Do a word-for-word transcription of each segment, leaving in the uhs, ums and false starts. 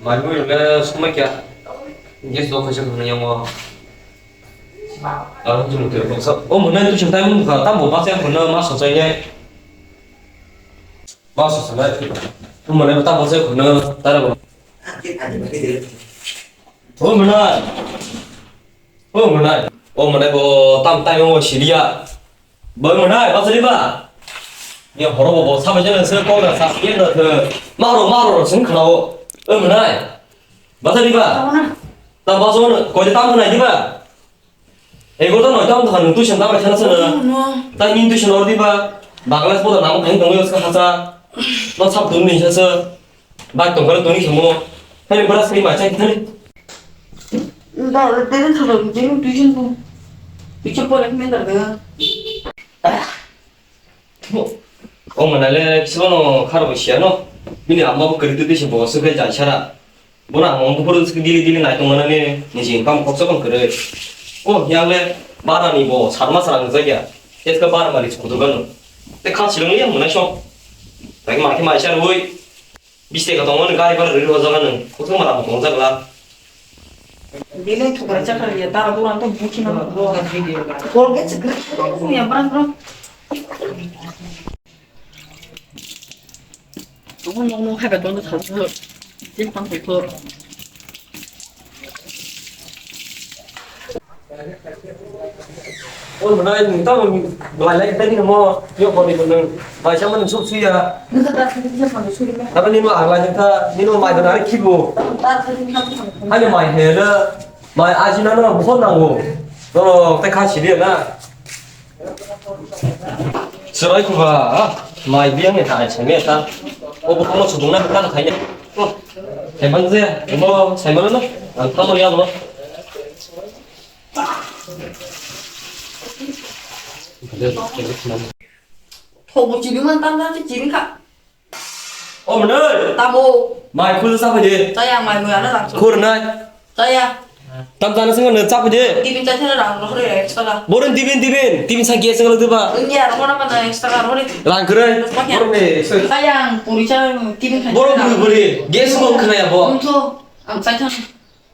Mai mui le sumai kya. Gas do khaisa khana yango. Aro tu tu boksa. O mwnai tu chimtai mun kha, tam bo baksa khana ma sochai ne. Ma sochai. Tu mwnai tam bo se khana tara bo. O mwnai. O mwnai. O mwnai bo tam tai mo siliya. Bo mwnai, basa di ba? Ni horo bo, bo, sabai jana se kok da sa, yen da the. Maro, maro, sing khnao. O mwnai. Basa di ba? Tamo na. Ta basa na, ko de tam khnai di ba? Ego to noi tam khan tu shen tam khan sana. No. Ta nin tu shen or di ba? Baglas bo da nam khan tong yo ska hasa. No sab dun ni hasa. Bak tong kare toni khe mo. Hani bora sini ma chai thani. Da, da, da, da, da, da, da, da. Bicha pore khe mendar da. O mana le kisa no kharo bo siya no. Bini amma bo kari tu dise bo se kai jai sara. Bona amma bo poro se dili dili nai tong mana ne. Ni jin kam kok sa bang kare. O yang le bara ni bo sarma sarang jagya. Eska bara mari chukudurgano. Te kha silong ya mona shop. Tagi ma khe mai sar woi. Bis taka tongo, nwng gari bhara rwi rw jaga nwng. Kothoma lama tongjak la. Belai thukra chakra ya, dara dura to buchi na. Kolgate se grek ya, bra bra. Tongo nok nok haiba tongo thang thang. Tin tang thang thang. O mwnai nwng tamo belai lai tani mo, yo koni bo nwng. Bai sama nwng suk suya. Nwng ta ta suri ya, sama suri me. Tamo nino aglai nwng ta, nino mai dona ari khibo. Ta suri kham kham. Ani mai hele, mai ajina no bukhon nango. No, te kha sidi na. Serai kuba, mai biang ni ta, ai sami ta. O bukhon no sudung na bukan khai ne. Emang je, mo sai mana no? Ang tamo ya no. Thobo chini man tam tam chini kha. O mwnai. Tamo. Mai khul sa phai de. Chaya mai mui ana rang. Khur nai. Chaya. Tam jana sing ne chap de. Tibin chai thana rang rohre extra. Boron tibin tibin. Tibin sa gas ngal de ba. India ro mana mana extra rohre. Rang kre. Boron ne. Chaya ang puri cha tibin khai. Boron puri puri. Gas ko khna ya bo. Unto. Ang chai thana.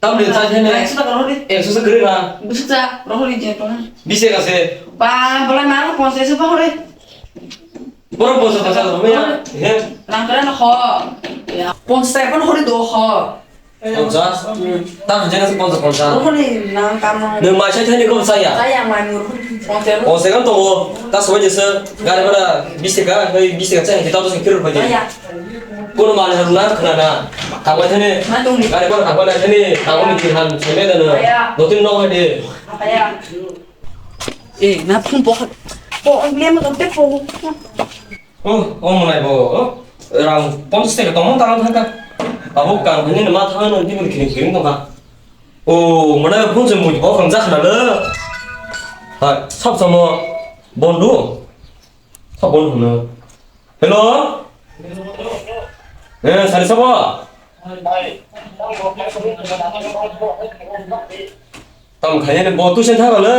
Tamni chai thene. Ekso taka rohori. Ekso se kwrwi rang. Bwswk cha rohori je tong. Bise kase. Ba, bolai ma ponchas se rohori. Borok ponchas taka rohori ya. He. Rang kara na ho. Ya, ponchas taka rohori do ho. Ponchas? Tam jena se ponchas, ponchas. Rohori nang tam nang. Nwng mai sai thani ko saya. Saya mai mur ponchas. Ponchas kan tongo. Ta soi jesa. Gari bara bis taka, hei bis taka chai, kita tu sing kiri rohori. Saya. Kono manwi rwna khna na. Thangbai thani. Ma tongni. Gari kono thangbai nai thani. Thangbai ni han seme da no. Aya. Dotini nok hai de. Aya. Eh, na phone po. Po, le mo te po. Oh, oh, mwnai bo. Rang ponchas taka tongmani ta thangkha. Abo kang thani ma thangna nang tini khiring khiring tongkha. Oh, mwnai phone se mui bo khang jakhna le. Hai, sab samo. Bondu. Sabo hwnwi. Hello? Eh, sari sabo? Tamo khaiyani bo tuition thangkha le?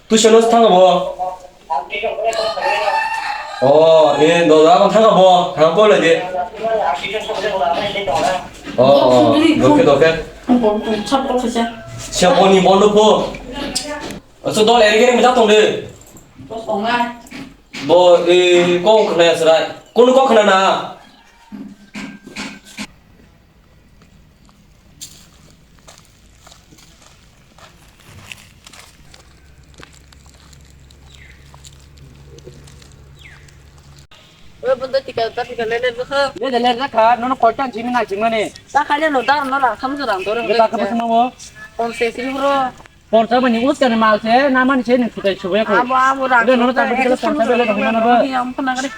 Tuition no thangkha bo? Oh, eh, doda abang thangkha bo? Thang ko lai de. Oh, oh, doke, doke. Siya bo ni bondo po. Aso dol eri geri mita tong de. Bo, eh, kok khna ya srai. Kono kok khna na? Oy, bondo tika, ta tika, le, le, le, kha. Le, le, le, kha. Nono koitan simi na simi mani. Ta khaile no, dar no, rang tham se rang dore. Le, ta kha, bwswk no. Pon se simi bro. Porsa bani uskani mal se, na mani se nwng sutai subai ko. Abo, abo, rang. Ede nono sutai, tangbo ekso kisa porsa bele dong mano ba. Yang pernah kali.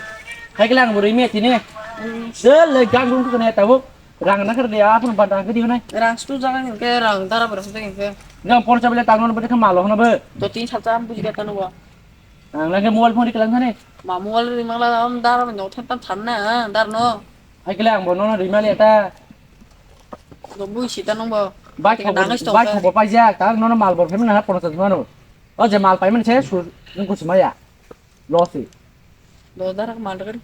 Hai kala ang buri me tini. Hmm. Se le gang dung kene tabo. Rang na kar de apun banda ke di honai. Rang stu jaga ke rang dara berasa ke. Jang porsa bele tangno bade ke malo hono ba. Do tin sab jam buji kata no ba. Ang lagi mobile phone di kelang thani. Ma mobile di mangla am dar no than than than na dar no. Hai kele ang bo nono rimali eta. No bui sita nong bo. Bai khobo, bai khobo pai jak, ta nono mal bor phemna ha pono sa mano. O je mal pai man se su nung kusi maya. Losi. Do dar mal dar.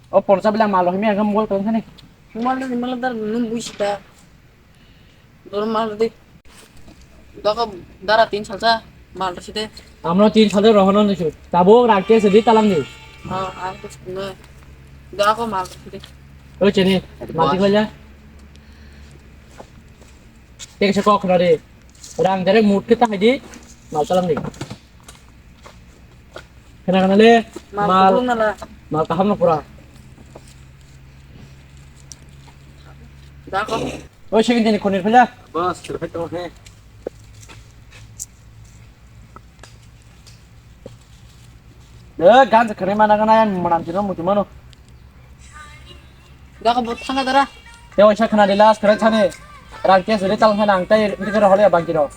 O pono sa bilang mal himi ang mobile kelang thani. Mobile di mangla dar no bui sita. Dor mal di. Doko dara tin salsa mal rwside. Amno tin salsa rohono nisu. Tabuk rakhe se di talang di. Oh, ang to sunu. Doko mal rwside. Oi chini, mati kala. Tek se kok na de. Rang direct mut kita haji. Mal talang di. Kena kena le. Mal mal. Mal kaham no pura. Dako. Oi, second jani khonir phaja. Boss, sir phaja he. Eh, ganj khare mana gana yan manam tino mutu mano. Dako bot thanga dara. Te oisa khana de last khare thane. Rang ke sere tal khana ang tai ni kare hole bangki ro.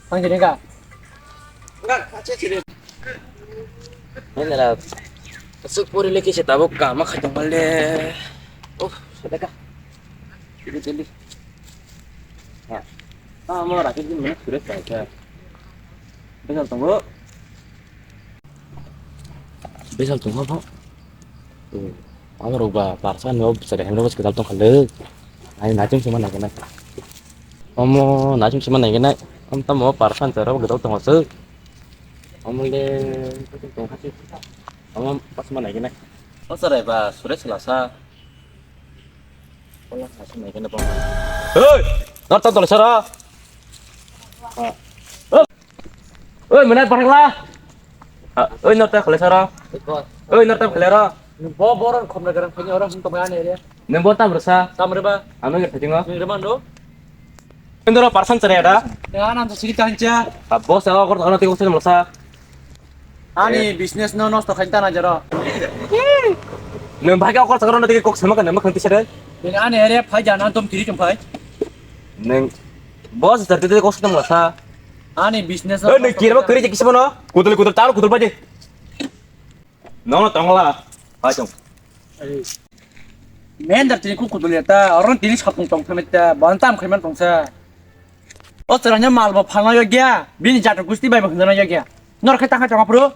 Bangki ni ga. Nara. Suk pori le kise tabuk kama khatung bal de. Oh, sedeka. Ini tadi. Ah, mau rakit ini mana sudah saya. Besok tunggu. Besok tunggu apa? Amo rok ba parsa no bwsari hamya bwswk kwtal tong kha le. Ai nachung se ma nai khe nai. Omo nachung se ma nai khe nai. Am tamo parsa ni rok kwtal tong se. Omo le tong kha se. Omo pas ma nai khe nai. O sarai ba sure sela sa. Ola sa se nai khe nai bong. Hey! Nor ta tole sara. Oi, mwnai pathakla. Ah, oi, norta khale sara. Oi, norta khale ra. Bo boron khomna garang phani ora hum tomai ani area. Nang bo tam rasa. Tam reba. Ano ge phatingo. Nang rema ndo. Indoro parsan chare da. Ya, nan to sigi tancha. Ah, boss, ah, kor, kor, kor, kor, kor, Ani business no nosto khain tana jaro. Nang bhai ka kor, kor, kor, kok sama kan, nama khanti sare. Ani area phai jana tom tiri chum phai. Nang boss, sar tete kok sama sa. Ani business. Eh, nang kira kiri je kisah mana? Kudul, kudul, taruh kudul aja. Nono tongla, hai tong. Mender tini kuk kudul ya ta, orang tini sapung tong thamit ta, bantam khaiman tong sa. O chwrangnya mal bo phalna yogya, bini jatu gusti bai bo hwnna yogya. Nor khai tangka chama pro.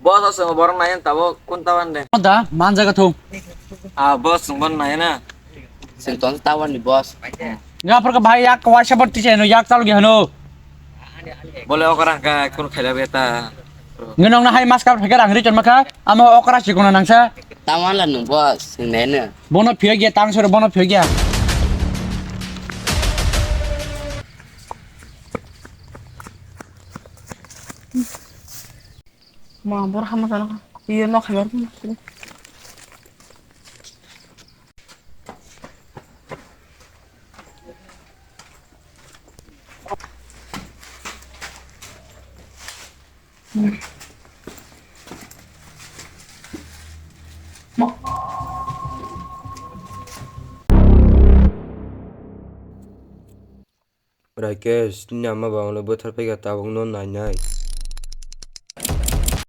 Boss asung borok nai tabo kun tawan de. Da man jaga thung. Ah, boss sung bon nai na. Sing ton tawan ni boss. Nga phar ka bhai yak kwai sabot tise no yak chal ge hano. Bole okra ka kun khaila beta. Ngenong na hai mas kap phekar angri chon makha. Amo okra si kono nangsa. Tawan la nung boss sing ne ne. Bono phiyok ya tang sor bono phiyok ya. Ma, bor hama sana ka. Iyo, nok hamar pun. Rakesh, nini ama ba ono bwthar phaikha, tabuk no nainai.